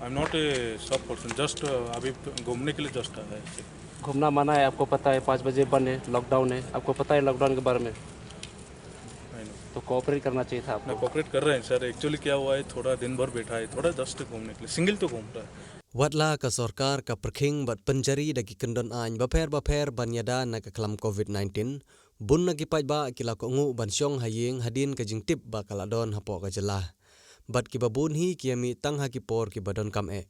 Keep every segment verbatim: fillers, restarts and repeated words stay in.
I'm not a shop person, just अभी घूमने के लिए just आया है। घूमना मना है, आपको पता है, पाँच बजे बंद है, लॉकडाउन है, आपको पता है लॉकडाउन के बारे में? तो कोऑपरेट करना चाहिए था आपको। कोऑपरेट कर रहे हैं सर। एक्चुअली क्या हुआ है, थोड़ा दिन भर बैठा है, थोड़ा जस्ट घूमने के लिए, सिंगल तो घूम रहा है। Wat la ka sorkar ka pyrkhing bad pynjari da ki kyndon aiñ bapher bapher ban ïada na ka khlam covid nineteen, bun na ki paidbah ki la kohnguh ban shong ha ïing hadien ka jingtip ba ka la don hapoh ka jylla. Bad kiba bun hi ki ïa mih tang ha ki por kiba donkam eh.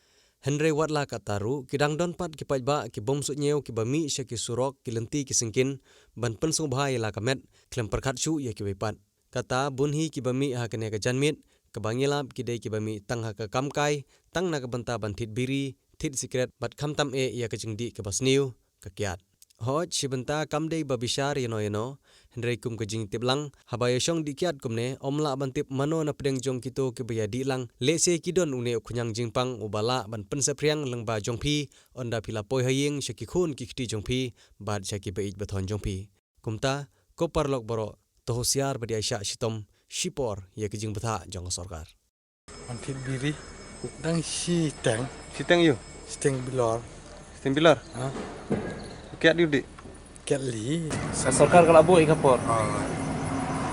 Hynrei wat la katta ruh, ki dang don pat ki paidbah ki bym suidñiew kiba mih sha ki surok ki lynti ki syngkien ban pynsngewbha ïa la ka met, khlem pyrkhat shuh ïa kiwei pat. Kata bun hi kiba mih ha kane ka janmiet, kaba ngi lap ki dei kiba mih tang ha ka kam kai, tang na ka bynta ban thied biri, thied sikret, bad khamtam eh ïa ka jingdih kaba sniew, ka kiad. Hooid, shi bynta kam dei ba bishar ïano ïano, hynrei kum ka jingtip lang, haba ïa shong dih kiad kumne, ym lah ban tip mano na pdeng jong kito kiba ïa dih lang, lehse ki don une u khñiang jingpang uba lah ban pynsaphriang lyngba jong phi, ynda phi la poi ha ïing sha ki khun ki kti jong phi, bad sha ki ba ïeit ba thoiñ jong phi. Kumta, ko paralok baroh, to husiar bad ïa shah shitom, shipor, ïa ka jingbthah jong ka sorkar. Ban thied biri. Dang shiteng. Shiteng ïu? Shiteng bilor. Shiteng bilor? Ha? Kiad ïu dih? Kiad li. Ka sorkar ka la buh ïa ka por. Ah.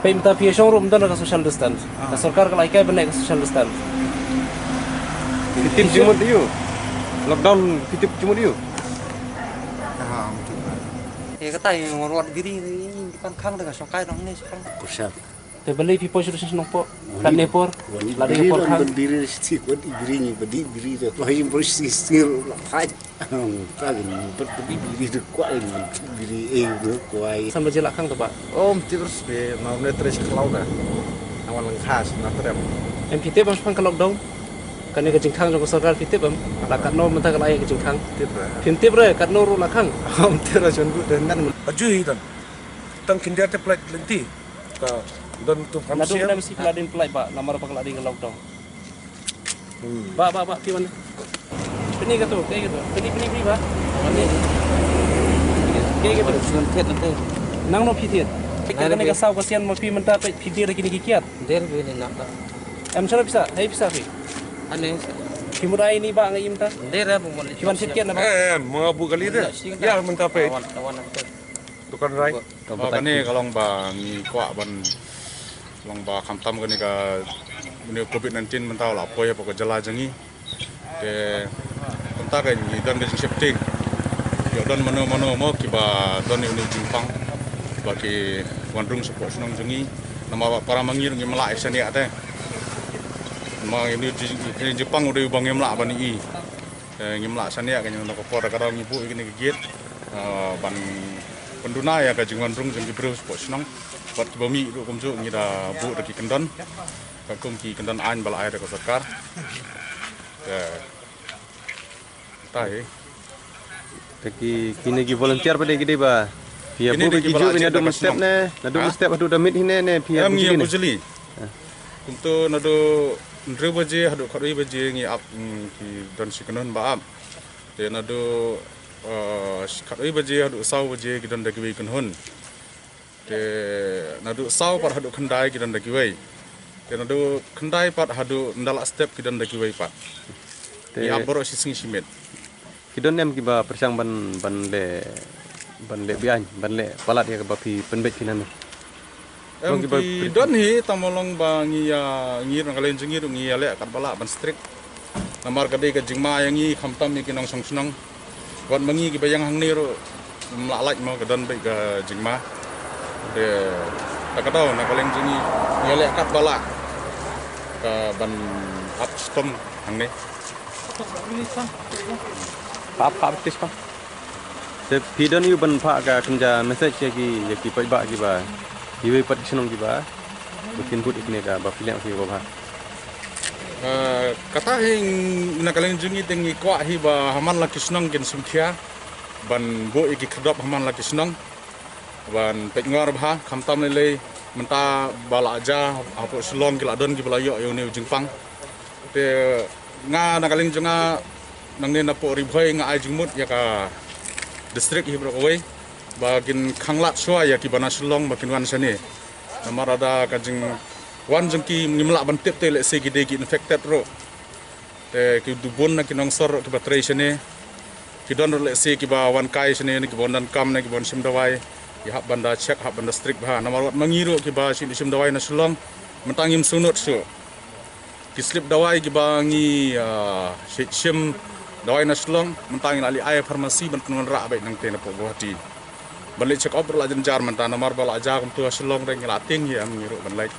Peit mynta phi ïa shong ruh mynta na ka social distance. Ah. Ka sorkar ka la hikai ban leh ka social distance. Phi tip jingmut ïu? Lockdown phi tip jingmut ïu? Ha, mynta. Ïa kata ïa ngor wat biri ni, kan khang da ka shong kai dang ne shong. Push up. Te balei phi poi sha shnong po? Katne por? La dei por khang. Biri shi kwah biri ni badi biri de. Phi poi shi sir la phai. Ka ni bad badi biri de kwah ni biri eh de kwah. San baje la khang to ba? Om tip res be na ne tres klau da. Awan lang khas na trem. Em phi tip ba shpang ka lockdown. Kane ka jingkhang jong ka sorkar phi tip em. La katno mynta ka la ai ka jingkhang. Tip re. Phin tip re katno ruh la khang. Om tip re shon bu de nan. Aju hi dan. Tang khyndiat te plait lynti. Ka don tu pram siam. Naduh mynne mesti phi la dei pynlait ba namar ba ka la dei ka lockdown. Hmm. Ba, ba, ba, phi wan. Pynïaid kato, pynïaid kato. Pynïaid, pynïaid, pynïaid ba. Pynïaid. Pynïaid kato. Nang no phi thied. Kane ka saw ka sian ma phi mynta phi thied da kine ki kiad. Der bini na. Em shano pisa, hei pisa phi. Ane. Phi mut ai ni ba ngi mynta. Der ba mon. Phi wan thied kiad na ba. Eh, eh, ma bu kali de. Ya mynta phi. Awan, awan. Dukan rai. Ba kane ka long ba ngi kwah ban long ba khamtam kane ka, une u covid nineteen mynta u la poi hapoh ka jylla jong ngi. Te mynta ka ngi don ka jingsheptieng. Ïoh don mano mano mo kiba don une u jingpang ba ki wan rung shapoh shnong jong ngi. Namar ba para ma ngi ruh ngim lah ïa shaniah te. Namar une u jing, jingpang u dei uba ngim lah ban ïohi. Eh, ngim lah shaniah ka, ngi na ka por ka daw ngi buh ïa kine ki gate, eh, ban pynduna ïa ka jingwan rung jong ki briew shapoh shnong. Bad kiba mih ruh kumjuh ngi da buh da ki kyndon. Ka kum ki kyndon aiñ ba la ai da ka sorkar. Eh, tai. Te ki, kine ki volunteer pat ki dei ba. Phi ïa buh ki juh naduh mynstep ne, naduh mynstep haduh da miet hi ne, ne phi ïa buh jili ne? Em, ngi ïa buh jili. Kumto naduh hynriew baje haduh khatwei baje ngi ap, mm, ki don shi kynhun ba ap. Te naduh, eh, khatwei baje haduh saw baje ki don da kiwei kynhun. Te naduh saw pat haduh khyndai ki don da kiwei. Te naduh khyndai pat haduh ynda la step ki don da kiwei pat. Te ngi ap baroh shi sngi shi miet. Ki don em kiba pyrshang ban, ban leh, ban leh beaiñ, ban leh palat ïa kaba phi pynbeit phi nangne? Em, ki don hi, tang ba long ba ngi ïa, ngi na ka liang jong ngi ruh ngi ïaleh katba lah ban strict. Namar ka dei ka jingma ïa ngi khamtam ïa ki nongshong shnong. Wat ma ngi kiba ïeng hangne ruh ym lah lait mo, ka don beit ka jingma. Te ta ka daw na ka liang jong ngi ngi ïaleh katba lah ka ban ap shitom hangne. Pap, pap, please, pap. Te phi don ïa u ban phah ka kynja message ïa ki, ïa ki paidbah kiba, kiwei pat ki shnong kiba, ba kin bud ïa kine ka, ba phi leh ïa kiba bha. Eh, kata hi na ka liang jong ngi te ngi kwah hi ba ha man la ki shnong kin sngewkhia ban buh ïa ki khyrdop ha man la ki shnong. Ban peit ngor bha, khamtam lei lei, mynta ba la jia hapoh Shillong ki la don kiba la ïoh ïa une u jingpang. Te nga na ka liang jong nga nangne na poh Ri Bhoi nga ai jingmut ïa ka district hi baroh kawei ba kin khanglad shuwa ïa kiba na Shillong ba kin wan shane. Namar lada ka jingwan jong ki ngim lah ban tip te lehse ki dei ki infected ruh. Te ki dubun na ki nongsor ki ba trei shane. Ki don ruh lehse ki ba wan kai shane ne ki ba wan donkam ne ki ba wan shim dawai. Ki hap ban da check, hap ban da strict bha. Namar wat ma ngi ruh ki ba shim, shim dawai na Shillong. Mynta ngim sngewnud shuh. Ki slip dawai ki ba ngi, ah, shim, shim dawai na Shillong. Mynta ngi la leit ai pharmacy ban pynwanrah beit nangte na pdeng Guwahati. Ban leit check up ruh la jynjar mynta namar ba la ja kumtu ha Shillong re ngi la tieng hi am ngi ruh ban leit.